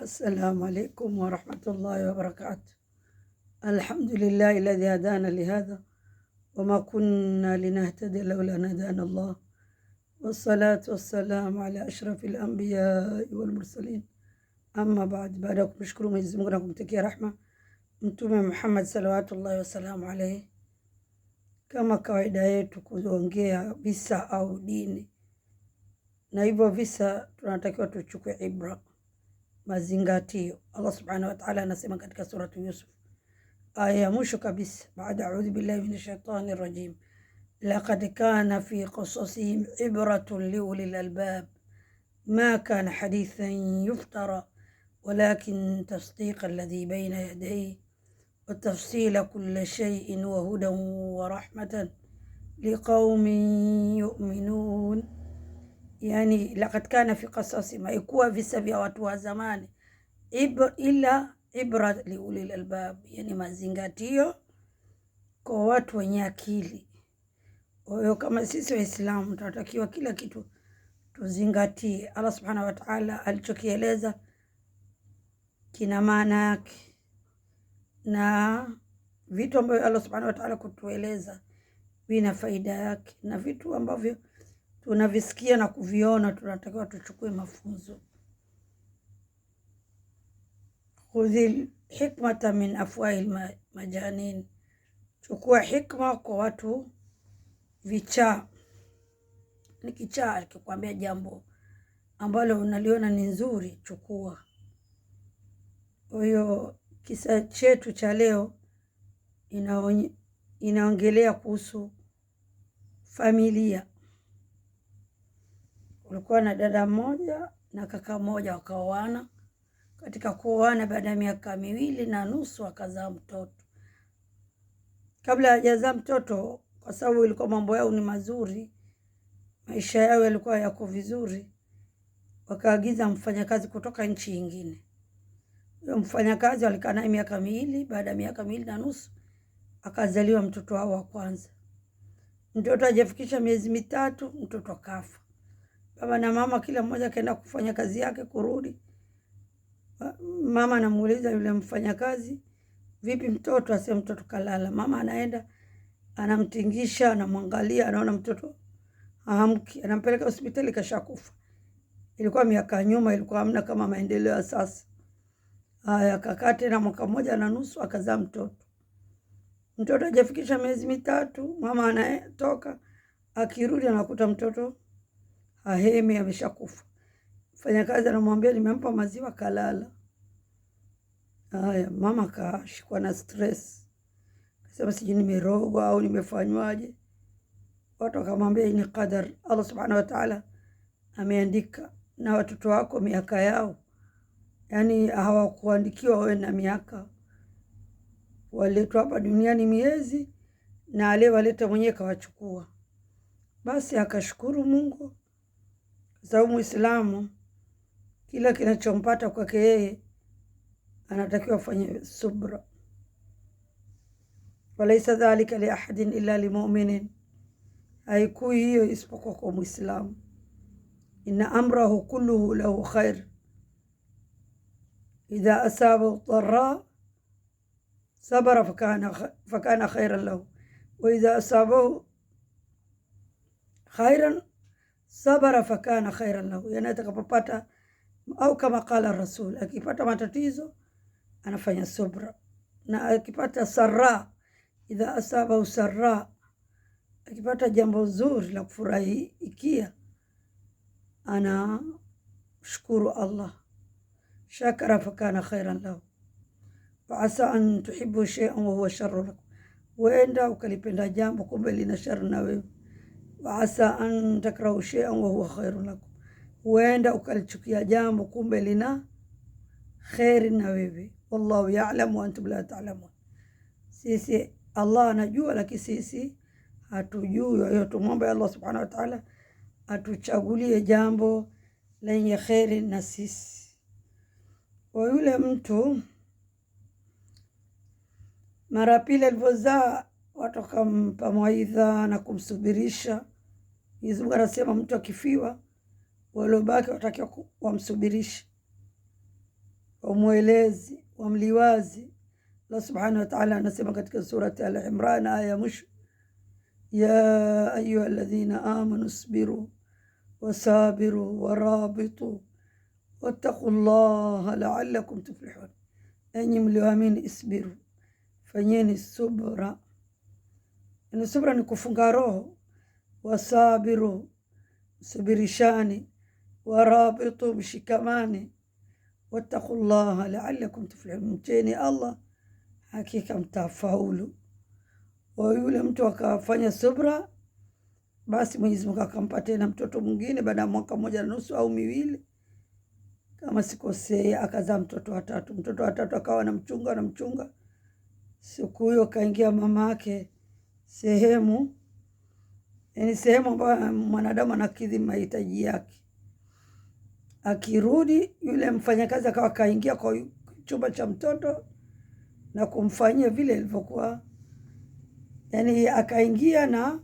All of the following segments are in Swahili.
Assalamu alaikum warahmatullahi wabarakatuh. Alhamdulillahi alladhi hadana lihadha wama kunna linahtadiya laula an hadana Allah wassalatu wassalamu ala ashrafi alambiyai walmursalin. Amma baad, baada ya kumshukuru Mwenyezi Mungu na kumtakia rahma Mtume Muhammad salawatullahi wasalamu alaihi, kama kawaida yetu kuongea visa au dini, na hivyo visa tunatakiwa tuchukue ibra, mazingatio. Allah subhanahu wa ta'ala anasema katika suratu Yusuf aya ya mwisho kabisa, baada audhu billahi minash shaitani rajim, laqad kana fi qasasihim ibratun liulil albab ma kana hadithan yuftara walakin tasdiqa alladhi baina yadayhi wa tafsila kulli shay'in wa hudan wa rahmatan liqaumin yu'minun. Yani, laqad kana fi qasasihim, haikuwa visa vya watu wa zamani ila ibra liulil albab, yani mazingatio kwa watu wenye akili. Kwa hiyo kama sisi Waislamu tunatakiwa kila kitu tuzingatie. Allah subhanahu wa ta'ala alichokieleza kina maana yake, na vitu ambavyo Allah subhanahu wa ta'ala kutueleza vina faida yake, na vitu ambavyo tunavisikia na kuviona tunatakiwa tuchukue mafunzo. Khudhil hikmata min afwahil majanin, chukua hikma kwa watu vichaa. Ni kichaa akikwambia jambo ambalo unaliona ni nzuri, chukua. Kwa hiyo kisa chetu cha leo inaongelea kuhusu familia. Kulikuwa na dada mmoja na kaka mmoja wakaoana. Katika kuoana, baada ya miaka 2.5 akazaa mtoto. Kabla hajazaa mtoto, kwa sababu ilikuwa mambo yao ni mazuri, maisha yao yalikuwa yako vizuri, wakaagiza mfanyakazi kutoka nchi nyingine. Huyo mfanyakazi alikaa naye miaka 2. Baada ya miaka 2.5 akazaliwa mtoto wao wa kwanza. Mtoto hajafikisha miezi 3, mtoto akafa. Baba na mama kila mmoja akaenda kufanya kazi yake, kurudi mama anamuuliza yule mfanyakazi, vipi mtoto? Asema mtoto kalala. Mama anaenda anamtingisha, anamwangalia, anaona mtoto haamki, anampeleka hospitali, kashakufa. Ilikuwa miaka nyuma, ilikuwa hamna kama maendeleo ya sasa. Haya, akakaa tena mwaka 1.5 akazaa mtoto. Mtoto hajafikisha miezi 3, mama anatoka, akirudi anakuta mtoto hahemi, ameshakufa. Mfanyakazi anamwambia nimempa maziwa kalala. Haya, mama kashikwa na stress, akasema sijui nimerogwa au nimefanywaje. Watu wakamwambia ni qadar, Allah subhanahu wa ta'ala ameandika, na watoto wako miaka yao, yani hawakuandikiwa wawe na miaka, waletwa hapa duniani miezi, na aliyewaleta mwenyewe kawachukua. Basi akashukuru Mungu, kwa sababu Muislamu kila kinachompata kwake yeye anatakiwa afanye subra. Walaisa dhalika liahadin illa limuminin, haikui hiyo isipokuwa kwa Muislamu. Inna amrahu kulluhu lahu khair idha asabahu dharra sabara fakana khairan lahu wa idha asabahu khairan sabara fakana khairan lahu, yani atakapopata au kama qala Rasul, akipata matatizo anafanya subra, na akipata sarra, idha asabahu sarra, akipata jambo zuri la kufurahikia anashukuru Allah, shakara fakana khairan lahu. Wa asa an tuhibu shay'an wa huwa sharru lakum, huenda ukalipenda jambo kumbe lina shari na wewe. Wa asa an takrahu shay'an wa huwa khairun lakum, huenda ukalichukia jambo kumbe lina kheri na wewe. Wallahu ya'lamu wa antum la ta'lamun, sisi Allah anajua, lakini sisi hatujui. Kwa hiyo tumwombe Allah subhanahu wa ta'ala atuchagulie jambo lenye kheri na sisi. Kwa yule mtu mara pili alivyozaa, watu wakampa mawaidha na kumsubirisha. Mwenyezi Mungu anasema mtu akifiwa, waliobaki watakiwa wamsubirishe. Wamwelezi, wamliwazi. Allah subhanahu wa ta'ala anasema katika surati Al-Imran aya ya mwisho, ya ayuha alladhina amanu isbiru wasabiru warabitu wattaqu llaha la'allakum tuflihun, enyi mlioamini, isbiru, fanyeni subra. Yani subra ni kufunga roho, wasabiru, msubirishani, warabitu, mshikamani, wattaqu llaha la'allakum tuflihun, mcheni Allah hakika mtafaulu. Wa yule mtu akafanya subra, basi Mwenyezi Mungu akampa tena mtoto mwingine baada ya mwaka mmoja na nusu au miwili kama sikosei, akazaa mtoto watatu. Mtoto watatu akawa anamchunga anamchunga. Siku hiyo kaingia mama yake sehemu, yani sehemu ambayo mwanadamu anakidhi mahitaji yake. Akirudi yule mfanyakazi akawa kaingia kwa chumba cha mtoto na kumfanyia vile ilivyokuwa, yani akaingia na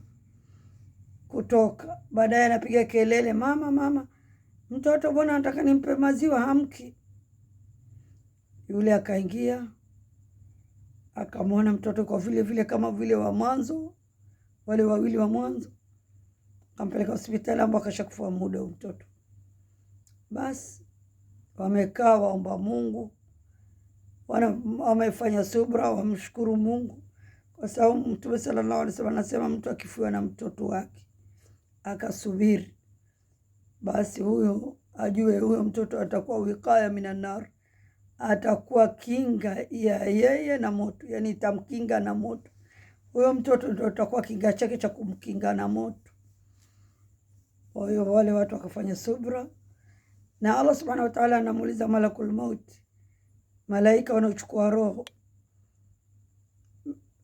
kutoka. Baadaye anapiga kelele, mama, mama, mtoto bwana anataka nimpe maziwa, hamki. Yule akaingia akamwona mtoto kwa vile vile kama vile wa mwanzo, wale wawili wa mwanzo, akampeleka hospitali ambao akashakufua muda mtoto. Basi wamekaa waomba Mungu, wamefanya subra, wamshukuru Mungu kwa sababu Mtume sallallahu alaihi wasallam anasema mtu akifiwa na mtoto wake akasubiri, basi huyo ajue huyo mtoto atakuwa wikaya minan nar, atakuwa kinga ya yeye na moto, yani itamkinga na moto. Huyo mtoto ndio atakuwa kinga chake cha kumkinga na moto. Kwa hiyo wale watu wakafanya subra, na Allah subhanahu wa ta'ala anamuuliza malakul maut, malaika wanaochukua roho.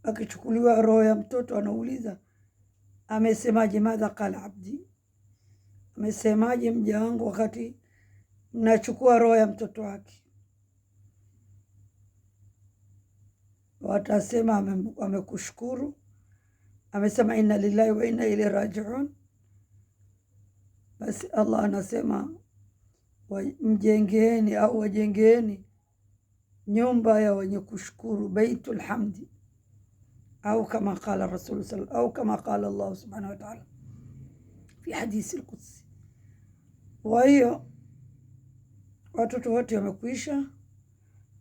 Akichukuliwa roho ya mtoto anauliza amesemaje? Madha qala abdi, amesemaje mja wangu wakati mnachukua roho ya mtoto wake? Watasema amekushukuru, amesema inna lillahi wa inna ilaihi rajiun. Basi Allah anasema mjengeeni au wajengeeni nyumba ya wenye kushukuru, baitul hamdi, au kama qala rasul au kama qala Allah subhanahu wa ta'ala fi hadisi al-qudsi. Kwa hiyo watoto wote wamekwisha.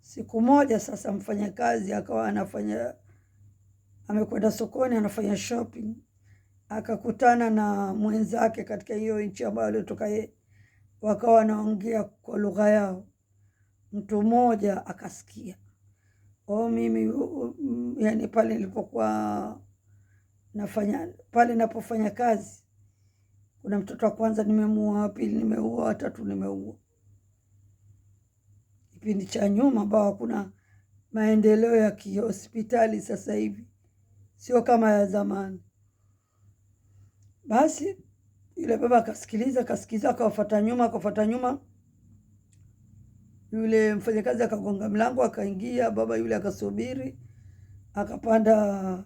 Siku moja sasa, mfanyakazi akawa anafanya, amekwenda sokoni anafanya shopping, akakutana na mwenzake katika hiyo nchi ambayo aliotoka yeye, wakawa wanaongea kwa lugha yao. Mtu mmoja akasikia, o, mimi yani pale nilipokuwa nafanya, pale napofanya kazi, kuna mtoto wa kwanza nimemuua, wa pili nimeua, wa tatu nimeua. Kipindi cha nyuma ambao hakuna maendeleo ya kihospitali sasa hivi, sio kama ya zamani. Basi yule baba akasikiliza, akasikiliza, akawafuata nyuma, akawafuata nyuma. Yule mfanyakazi akagonga mlango, akaingia. Baba yule akasubiri, akapanda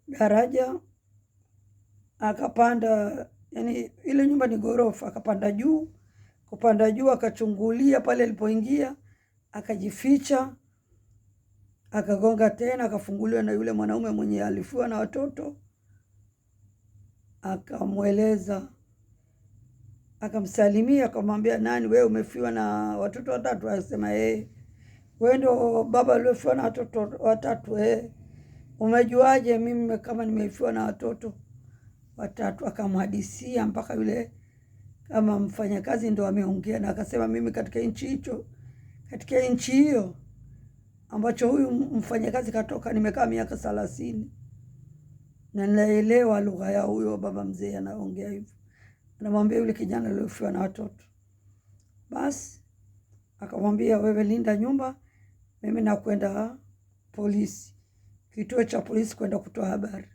daraja, akapanda, yani ile nyumba ni ghorofa, akapanda juu. Kupanda juu akachungulia pale alipoingia, akajificha, akagonga tena, akafunguliwa na yule mwanaume mwenye alifiwa na watoto, akamweleza, akamsalimia, akamwambia, nani wewe, umefiwa na watoto watatu? Akasema eh. Wewe ndio baba aliofiwa na watoto watatu? Eh. Umejuaje mimi kama nimefiwa na watoto watatu? Akamhadisia mpaka yule kama mfanyakazi ndo ameongea, na akasema mimi katika nchi hicho, katika nchi hiyo ambacho huyu mfanyakazi katoka, nimekaa miaka 30 na naelewa lugha ya huyo baba mzee anaongea hivyo. Anamwambia yule kijana aliyofiwa na watoto. Basi akamwambia, wewe linda nyumba, mimi nakwenda polisi, kituo cha polisi kwenda kutoa habari.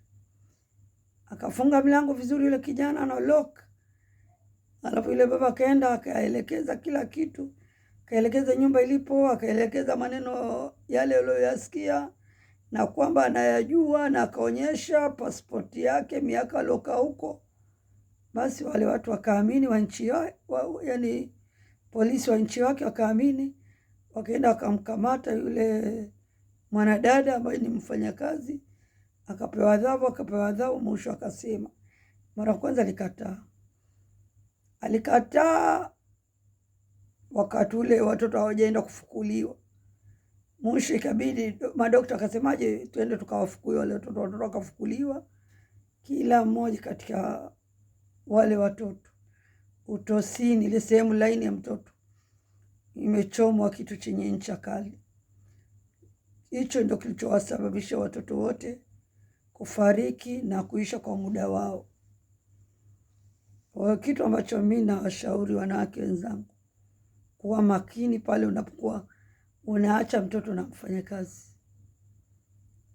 Akafunga mlango vizuri yule kijana na lock. Alafu yule baba akaenda akaelekeza kila kitu, akaelekeza nyumba ilipo, akaelekeza maneno yale aliyoyasikia na kwamba anayajua, na akaonyesha pasipoti yake miaka aliokaa huko. Basi wale watu wakaamini wa nchi yani Polisi wa nchi wake wakaamini, wakaenda wakamkamata yule mwanadada ambaye ni mfanyakazi, akapewa adhabu, akapewa adhabu, mwisho akasema. Mara kwanza alikataa, alikataa wakati ule watoto hawajaenda kufukuliwa. Mwisho ikabidi madokta akasemaje, twende tukawafukue wale watoto. Watoto wakafukuliwa, kila mmoja katika wale watoto utosini, ile sehemu laini ya mtoto imechomwa kitu chenye ncha kali. Hicho ndio kilichowasababisha watoto wote kufariki na kuisha kwa muda wao. Kwa hiyo kitu ambacho mi nawashauri wanawake wenzangu, kuwa makini pale unapokuwa unaacha mtoto na mfanyakazi.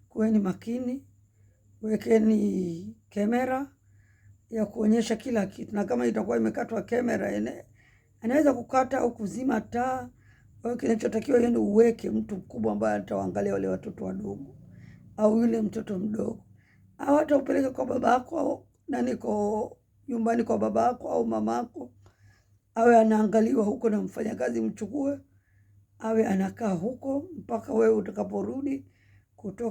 Kuweni makini, wekeni kamera ya kuonyesha kila kitu, na kama itakuwa imekatwa kamera, anaweza kukata au kuzima taa. Kwa hiyo kinachotakiwa yani uweke mtu mkubwa ambaye atawaangalia wale watoto wadogo au yule mtoto mdogo, au hata upeleke kwa babako au nani, kwa nyumbani kwa babako au mamako, awe anaangaliwa huko na mfanyakazi, mchukue awe anakaa huko mpaka wewe utakaporudi kutoka.